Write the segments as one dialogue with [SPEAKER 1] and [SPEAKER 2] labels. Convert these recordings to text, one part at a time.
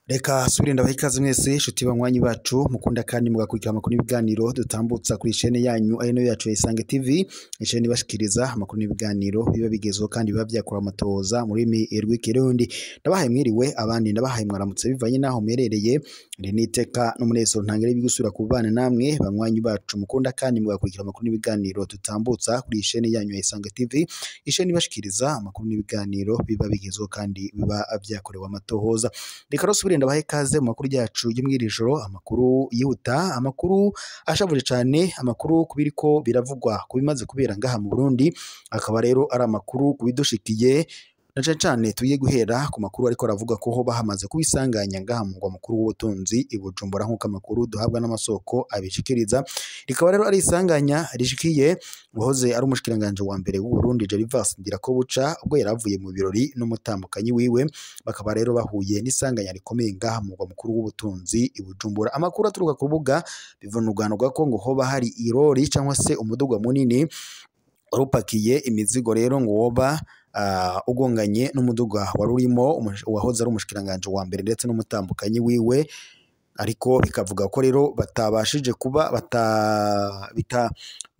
[SPEAKER 1] Reka subire ndabaha ikaze mwese nshuti banywanyi bacu mukunda kandi mugakurikira amakuru n'ibiganiro dutambutsa kuri chaîne yanyu ari nayo yacu ya Isange TV, chaîne ibashikiriza amakuru n'ibiganiro biba bigezweho kandi biba byakora amatohoza mu rurimi rw'ikirundi. Ndabahaye mwiriwe, abandi ndabahaye mwaramutse bivanye n'aho muherereye. Iri ni iteka n'umunezero ntangere bigusubira kubana namwe banywanyi bacu mukunda kandi mugakurikira amakuru n'ibiganiro dutambutsa kuri chaîne yanyu ya Isange TV, chaîne ibashikiriza amakuru n'ibiganiro biba bigezweho kandi biba byakorewe amatohoza. Reka rero subire ndabahe ikaze mu makuru yacu yo mw'iri joro, amakuru yihuta, amakuru ashavuje cane, amakuru ku biriko biravugwa ku bimaze kubera ngaha mu Burundi, akaba rero ari amakuru ku bidushikiye na cane cane tugiye guhera ku makuru ariko aravuga ko hoba hamaze kubisanganya ngaha mu mugwa mukuru w'ubutunzi i Bujumbura, nk'uko amakuru duhabwa n'amasoko abishikiriza. Rikaba rero ari isanganya rishikiye uwahoze ari umushikiranganji wa mbere w'u Burundi Gervas Ndirakobuca, ubwo yari avuye mu birori n'umutambukanyi wiwe, bakaba rero bahuye n'isanganya rikomeye ngaha mu mugwa mukuru w'ubutunzi i Bujumbura. Amakuru aturuka ku rubuga bivunuganurwa ko ngo hoba hari irori cyangwa se umuduga munini rupakiye imizigo rero ngo woba ugonganye n'umuduga wari urimo uwahoze ari umushikiranganji wa mbere ndetse n'umutambukanyi wiwe, ariko bikavuga ko rero batabashije kuba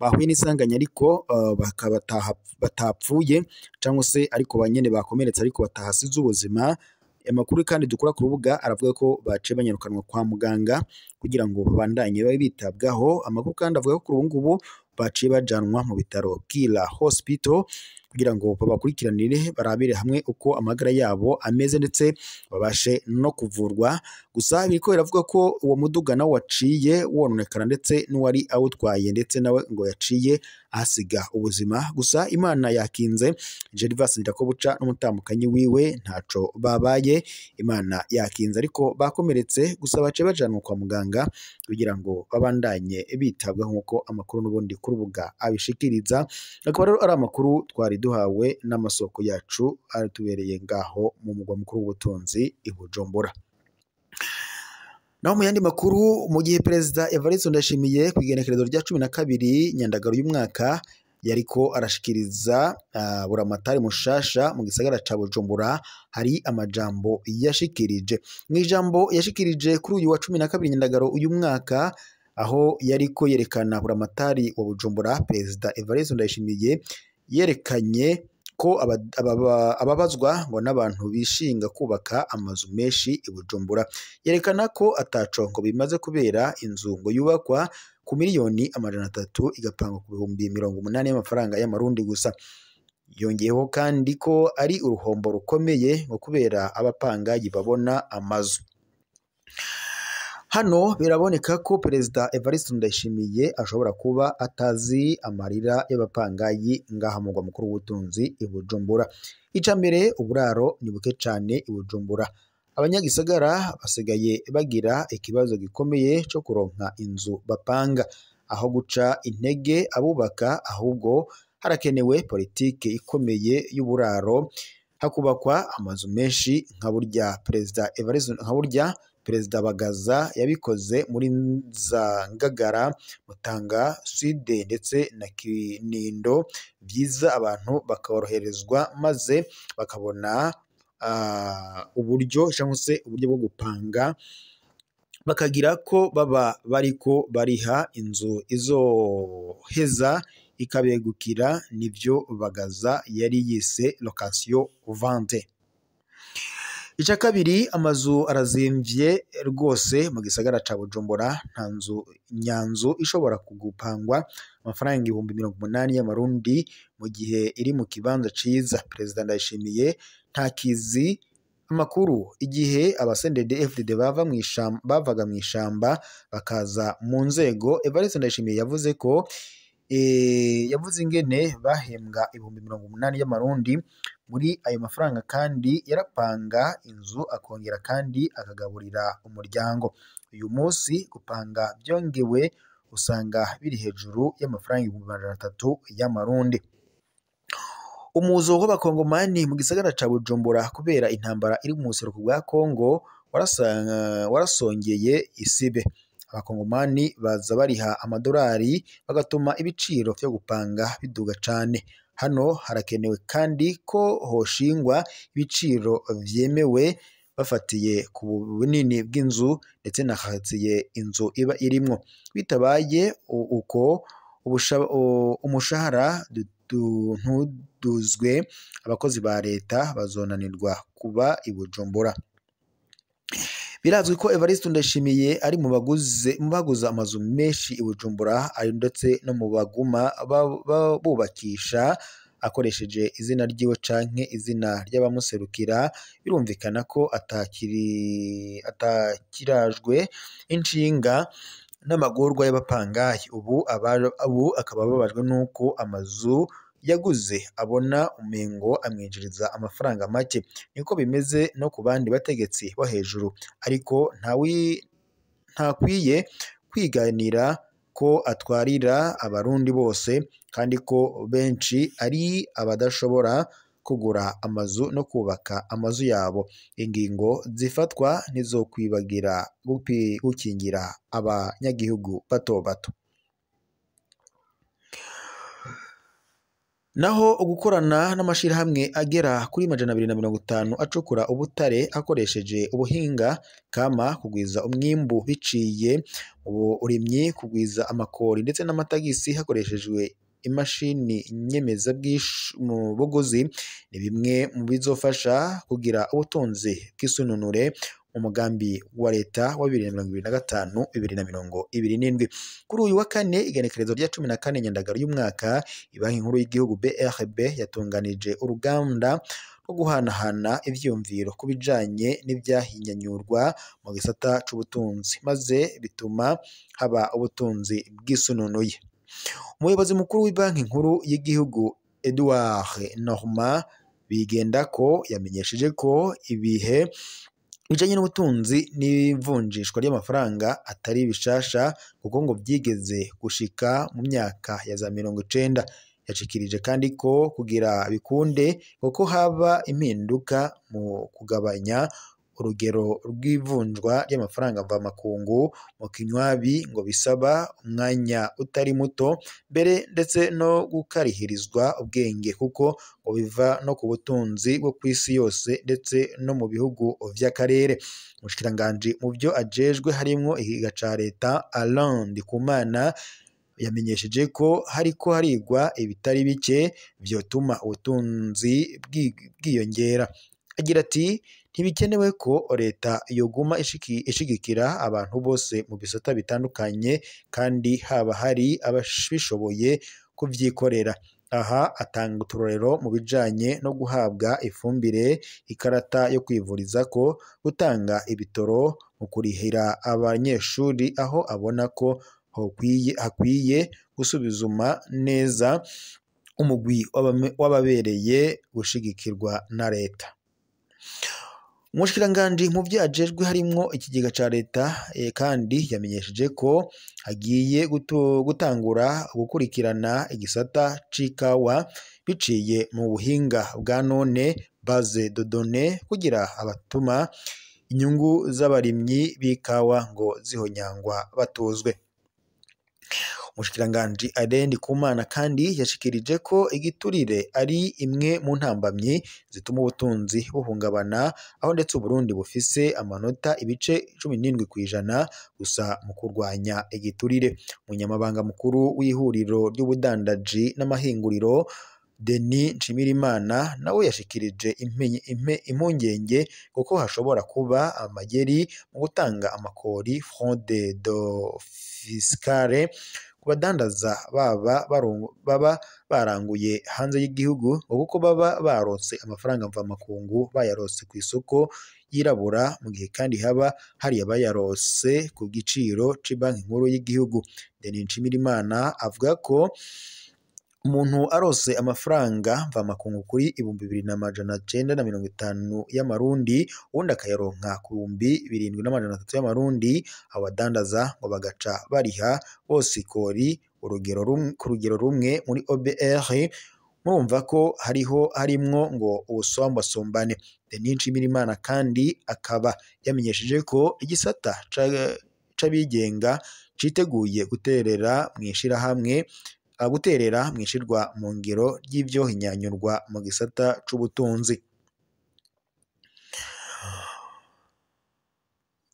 [SPEAKER 1] bahuye n'isanganya, ariko bakaba batapfuye cyangwa se ariko banyene bakomeretse ariko batahasize ubuzima. Amakuru kandi dukura ku rubuga aravuga ko baciye banyarukanwa kwa muganga kugira ngo babandanye babe bitabwaho. Amakuru kandi avuga ko kuri ubu ngubu baciye bajanwa mu bitaro Kira Hospital kugira ngo babakurikiranire barabire hamwe uko amagara yabo ameze ndetse babashe no kuvurwa. Gusa biriko biravuga ko uwo muduga nawo waciye wononekara ndetse n'uwari awutwaye ndetse nawe ngo yaciye ahasiga ubuzima. Gusa Imana yakinze Gervas Ndirakobuca n'umutambukanyi wiwe ntaco babaye, Imana yakinze ariko bakomeretse, gusa baciye bajanwa kwa muganga kugira ngo babandanye bitabwaho nk'uko amakuru n'ubundi ku rubuga abishikiriza. Akaba rero ari amakuru twari duhawe n'amasoko yacu aratubereye ngaho mu mugwa mukuru w'ubutunzi i Bujumbura. Naho mu yandi makuru, mu gihe Perezida Evariste Ndayishimiye ku igenekerezo rya 12 Nyandagaro y'umwaka yariko arashikiriza buramatari mushasha mu gisagara ca Bujumbura, hari amajambo yashikirije. Mu ijambo yashikirije kuri uyu wa 12 Nyandagaro uyu mwaka, aho yariko yerekana buramatari wa Bujumbura, Perezida Evariste Ndayishimiye yerekanye ko ababazwa ngo n'abantu bishinga kubaka amazu menshi i Bujumbura. Yerekana ko ataco ngo bimaze kubera inzu ngo yubakwa ku miliyoni 300 igapangwa ku 80,000 y'amafaranga y'amarundi gusa. Yongeyeho kandi ko ari uruhombo rukomeye ngo kubera abapangayi babona amazu. Hano biraboneka ko Perezida Evariste Ndayishimiye ashobora kuba atazi amarira y'abapangayi ngaha mu mugwa mukuru w'ubutunzi i Bujumbura. Ica mbere, uburaro ni buke cane i Bujumbura. Abanyagisagara basigaye bagira ikibazo gikomeye co kuronka inzu bapanga. Aho guca intege abubaka, ahubwo harakenewe politike ikomeye y'uburaro, hakubakwa amazu menshi nka burya Perezida Evariste, nka burya Perezida Bagaza yabikoze muri za Ngagara, Mutanga, Sud ndetse na Kinindo. Byiza abantu bakoroherezwa maze bakabona uburyo cyangwa se uburyo bwo gupanga, bakagira ko baba bariko bariha inzu izoheza ikabegukira, nivyo Bagaza yari yise location vente. Ica kabiri, amazu arazimvye rwose mu gisagara ca Bujumbura. Nta nzu nyanzu ishobora kugupangwa amafaranga 80,000 y'amarundi mu gihe iri mu kibanza ciza. Perezida Ndayishimiye ntakizi amakuru igihe abasendede FDD bavaga mu ishamba bakaza mu nzego. Evariste Ndayishimiye yavuze ko yavuze ingene bahembwa 80,000 y'amarundi. Muri ayo mafaranga kandi yarapanga inzu akongera kandi akagaburira umuryango. Uyu munsi gupanga byongewe usanga biri hejuru y'amafaranga 300,000 y'amarundi. Umuzo w'abakongomani mu gisagara ca Bujumbura kubera intambara iri mu buseruko bwa Kongo warasongeye isibe. Abakongomani baza bariha amadorari bagatuma ibiciro vyo gupanga biduga cane. Hano harakenewe kandi ko hoshingwa ibiciro vyemewe bafatiye ku bunini bw'inzu ndetse na quartier inzu iba irimwo. Bitabaye uko umushahara ntuduzwe, abakozi ba leta bazonanirwa kuba i Bujumbura. Birazwi ko Evariste Ndayishimiye ari mu baguze amazu menshi i Bujumbura, ari ndetse no mu baguma bubakisha akoresheje izina ryiwe canke izina ry'abamuserukira. Birumvikana ko atakirajwe inshinga n'amagorwa y'abapangayi. Ubu akaba ababajwe n'uko amazu yaguze abona umengo amwinjiriza amafaranga make. Niko bimeze no ku bandi bategetsi bo hejuru, ariko ntakwiye kwiganira ko atwarira abarundi bose, kandi ko benshi ari abadashobora kugura amazu no kubaka amazu yabo. Ingingo zifatwa ntizokwibagira gukingira abanyagihugu bato bato. Naho ugukorana n'amashirahamwe agera kuri 250 acukura ubutare akoresheje ubuhinga kama kugwiza umwimbu biciye uburimyi, kugwiza amakori ndetse n'amatagisi hakoreshejwe imashini nyemezabwishyu ni bimwe mu bizofasha kugira ubutunzi bw'isununure mu mugambi wa leta wa 2025 2027. Kuri uyu wa kane igenekerezo rya 14 Nyandagaro y'umwaka, Banki Nkuru y'Igihugu BRB yatunganije uruganda rwo guhanahana ivyiyumviro ku bijanye n'ivyahinyanyurwa mu gisata c'ubutunzi, maze bituma haba ubutunzi bwisununuye. Umuyobozi mukuru w'ibanki nkuru y'igihugu Edouard Norma Bigendako yamenyesheje ko ibihe bijanye n'ubutunzi n'ivunjishwa ry'amafaranga atari bishasha, kuko ngo vyigeze gushika mu myaka ya za 90. Yashikirije kandi ko kugira bikunde kuko haba impinduka mu kugabanya urugero rw'ivunjwa ry'amafaranga mvamakungu mu kinywabi ngo bisaba umwanya utari muto mbere ndetse no gukarihirizwa ubwenge, kuko ngo biva no ku butunzi bwo kw'isi yose ndetse no mu bihugu vy'akarere. Umushikiranganji mu vyo ajejwe harimwo ikiga ca leta Alain Ndikumana yamenyesheje ko hariko harigwa ibitari bike vyotuma ubutunzi bwiyongera. Agira ati ntibikenewe ko leta yoguma ishigikira abantu bose mu bisata bitandukanye, kandi haba hari ababishoboye kuvyikorera. Aha atanga uturorero mu bijanye no guhabwa ifumbire, ikarata yo kwivurizako, gutanga ibitoro mu kurihira abanyeshuri, aho abona ko hakwiye gusubizuma neza umugwi w'ababereye gushigikirwa na leta. Umushikiranganji mu vyo ajejwe harimwo ikigega ca leta kandi yamenyesheje ko hagiye gutangura gukurikirana igisata c'ikawa biciye mu buhinga bwa none base de données, kugira abatuma inyungu z'abarimyi b'ikawa ngo zihonyangwa batuzwe. Umushikiranganji Alain Ndikumana kandi yashikirije ko igiturire ari imwe mu ntambamyi zituma ubutunzi buhungabana, aho ndetse Uburundi bufise amanota ibice 17% gusa mu kurwanya igiturire. Umunyamabanga mukuru w'ihuriro ry'ubudandaji n'amahinguriro Denis Nshimirimana nawe yashikirije impungenge kuko hashobora kuba amageri mu gutanga amakori fraude fiscale ku badandaza baba baranguye hanze y'igihugu, kuko baba barose amafaranga mvamakungu bayarose ku isoko yirabura, mu gihe kandi haba hari abayarose ku giciro c'Ibanki Nkuru y'igihugu. Denis Nshimirimana avuga ko umuntu arose amafaranga mvamakungu kuri 2950 y'amarundi, uwundi akayaronka ku 7300 y'amarundi, abadandaza ngo bagaca bariha bose ikori ku rugero rumwe muri OBR. Murumva ko hariho harimwo ngo ubusombasumbane. Denis Nshimirimana kandi akaba yamenyesheje ko igisata c'abigenga citeguye guterera mw'ishirahamwe guterera mwishirwa mu ngiro ry'ivyo hinyanyurwa mu gisata c'ubutunzi.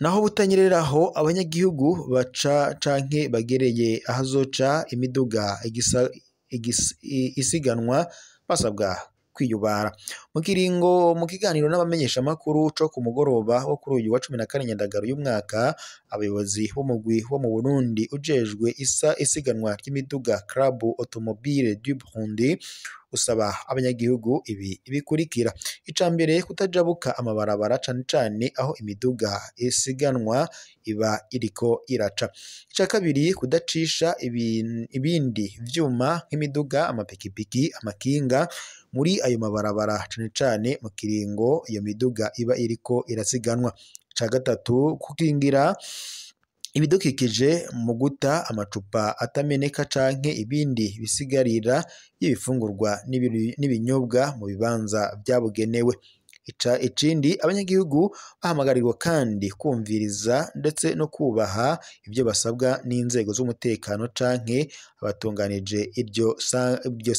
[SPEAKER 1] Naho butanyereraho abanyagihugu baca canke bagereye ahazoca imiduga isiganwa basabwa kwiyubara. Mu kiringo mu kiganiro n'abamenyesha makuru co ku mugoroba wo kuri uyu wa 14 Nyandagaro y'umwaka, abayobozi b'umugwi wo mu Burundi ujejwe isiganwa ry'imiduga Club Automobile du Burundi usaba abanyagihugu ibi bikurikira: icambere, kutajabuka amabarabara cane cane aho imiduga isiganwa iba iriko iraca; ica kabiri, kudacisha ibindi vyuma nk'imiduga, amapikipiki, amakinga muri ayo mabarabara cane cane mu kiringo iyo miduga iba iriko irasiganwa; ica gatatu, kukingira ibidukikije mu guta amacupa atameneka canke ibindi bisigarira y'ibifungurwa n'ibinyobwa mu bibanza vyabugenewe. Ikindi, abanyagihugu bahamagarirwa kandi kumviriza ndetse no kubaha ibyo basabwa n'inzego z'umutekano canke abatunganije iryo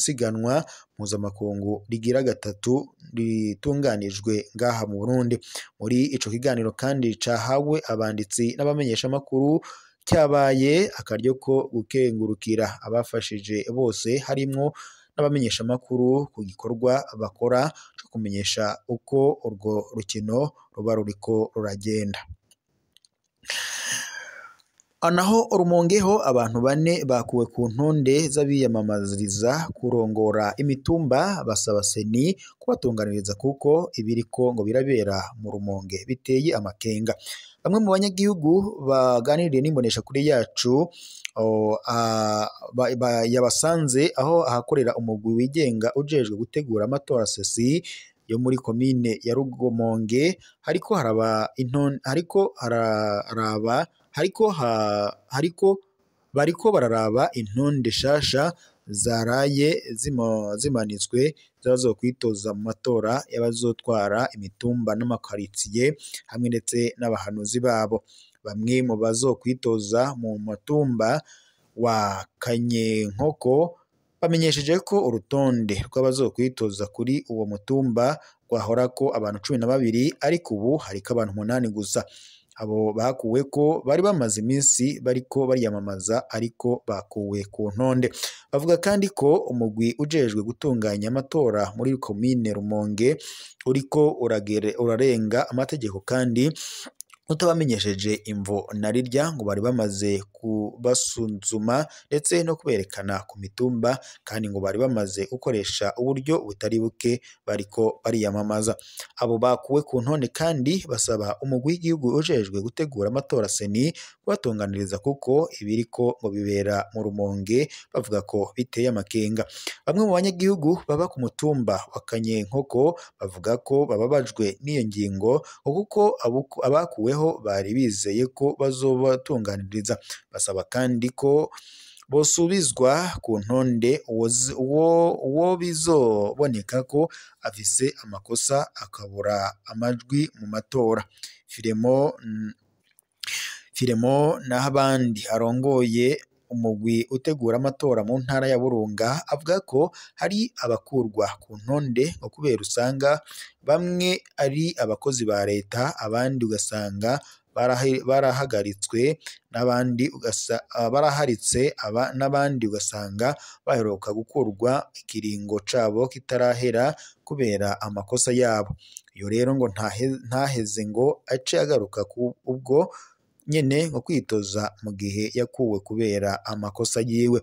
[SPEAKER 1] siganwa mpuzamakungu rigira gatatu ritunganijwe ngaha mu Burundi. Muri ico kiganiro kandi cahawe abanditsi n'abamenyeshamakuru cyabaye akaryo ko gukengurukira abafashije bose harimwo n'abamenyeshamakuru ku gikorwa bakora co kumenyesha uko urwo rukino ruba ruriko ruragenda. Naho Rumongeho abantu bane bakuwe ku ntonde z'abiyamamariza kurongora imitumba basaba seni kubatunganiriza kuko ibiriko ngo birabera mu Rumonge biteye amakenga. Bamwe mu banyagihugu baganiriye n'imbonesha kuri yacu yabasanze aho ahakorera umugwi wigenga ujejwe gutegura amatora sesi yo muri komine ya Rumonge, hariko haraba hariko hararaba hariko bariko bararaba intonde shasha zaraye zimanitswe z'abazokwitoza mu matora y'abazotwara imitumba n'amakaritsiye hamwe ndetse n'abahanuzi babo. Bamwe mu bazokwitoza mu matumba wa Kanyenkoko bamenyesheje ko urutonde rw'abazokwitoza kuri uwo mutumba rwahorako abantu 12 ariko ubu hariko abantu 8 gusa. Abo bakuwe ko bari bamaze iminsi bariko bariyamamaza ariko bakuwe ku ntonde. Bavuga kandi ko umugwi ujejwe gutunganya amatora muri komine Rumonge uriko urarenga amategeko kandi utabamenyesheje imvo na rirya ngo bari bamaze kubasuzuma ndetse no kuberekana ku mitumba, kandi ngo bari bamaze gukoresha uburyo butari buke bariko bariyamamaza. Abo bakuwe ku ntonde kandi basaba umugwi w'igihugu ujejwe gutegura amatora seni kubatunganiriza kuko ibiriko ngo bibera mu Rumonge bavuga ko biteye amakenga. Bamwe mu banyagihugu baba ku mutumba wa Kanyenkoko bavuga ko bababajwe n'iyo ngingo kuko abakuweho bari bizeye ko bazobatunganiriza. Basaba kandi ko bosubizwa ku ntonde uwo bizoboneka ko afise amakosa akabura amajwi mu matora. Firemo n'abandi arongoye umugwi utegura amatora mu ntara ya Burunga avuga ko hari abakurwa ku ntonde ngo kubera usanga bamwe ari abakozi ba leta, abandi ugasanga barahagaritswe, n'abandi baraharitse, n'abandi ugasanga baheruka gukurwa ikiringo cabo kitarahera kubera amakosa yabo. Iyo rero ngo ntaheze ngo ace agaruka ku ubwo nyene ngo kwitoza mu gihe yakuwe kubera amakosa yiwe.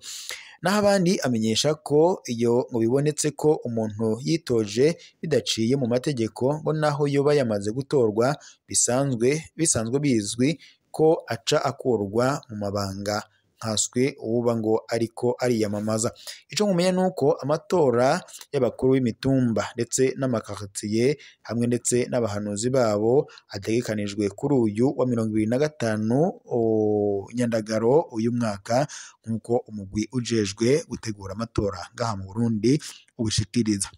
[SPEAKER 1] Naho abandi amenyesha ko iyo ngo bibonetse ko umuntu yitoje bidaciye mu mategeko ngo naho yoba yamaze gutorwa bisanzwe bizwi ko aca akurwa mu mabanga nkaswe uwuba ngo ariko ariyamamaza. Ico mumenya nuko amatora y'abakuru b'imitumba ndetse n'amakaritsiye hamwe ndetse n'abahanuzi babo ategekanijwe kuri uyu wa 25 Nyandagaro uyu mwaka, nk'uko umugwi ujejwe gutegura amatora ngaha mu Burundi ubishikiriza.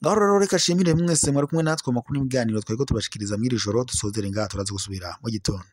[SPEAKER 1] Ngaho rero reka shimire mwese mwari kumwe natwe makuru n'ibiganiro twariko tubashikiriza mw'iri joro. Dusozere ngaha, turaza gusubira mu gitondo.